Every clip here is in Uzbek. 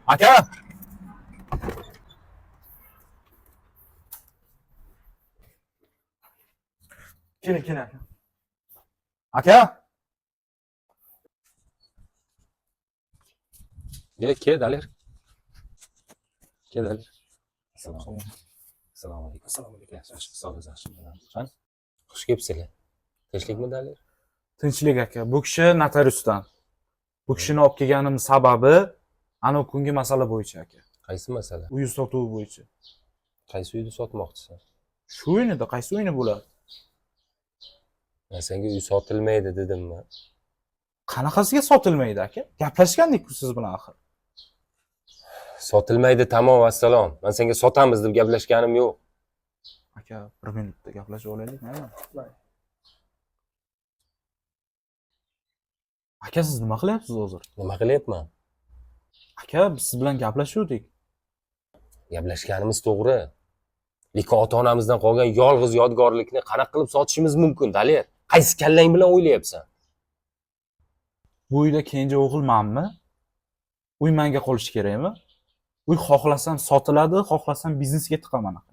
Aka! Keling, keling aka. Aka! Ke, ke Daler. Ke Daler. Assalomu alaykum. Assalomu alaykum. Assalomu alaykum. Yaxshi, sog'ligingiz yaxshimi? Qani? Xush kelibsizlar. Tinchlikmi, Daler? Tinchlik aka. Bu kishi notariusdan. Bu kishini olib kelganim sababi anavi kungi masala bo'yicha aka. Qaysi masala? Uy sotuvi bo'yicha. Qaysi uyni sotmoqchisan? Shu uynida qaysi uyni bo'ladi? Men senga uy sotilmaydi dedimmi? Qanaqasiga sotilmaydi aka? Gaplashgandik-ku siz bilan axir. Sotilmaydi tamom, vassalom. Men senga sotamiz deb gaplashganim yo'q. Aka, bir minutda gaplashib olaylik, maylimi? Aka, siz nima qilyapsiz hozir? Nima qilyapman? Aka, biz siz bilan gaplashuvdik. Gaplashganimiz to'g'ri. Lekin ota-onamizdan qolgan yolg'iz yodgorlikni qanaqa qilib sotishimiz mumkin, Daler? Qaysi kallang bilan o'ylayapsan? Bu uyda kenja o'g'ilmanmi? Uy menga qolishi kerakmi? Uy xohlasam sotiladi, xohlasam biznesga tiqaman aka.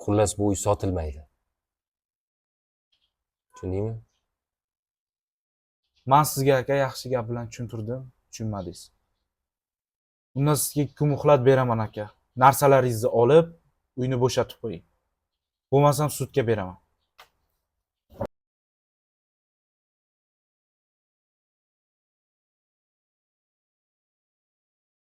Xullas, bu uy sotilmaydi. Tushundingmi? Man sizga aka yaxshi gap bilan tushuntirdim, tushunmadingiz. Undan sizga 2 kun muhlat beraman aka. Narsalaringizni olib, uyni bo'shatib qo'ying. Bo'lmasam sudga beraman.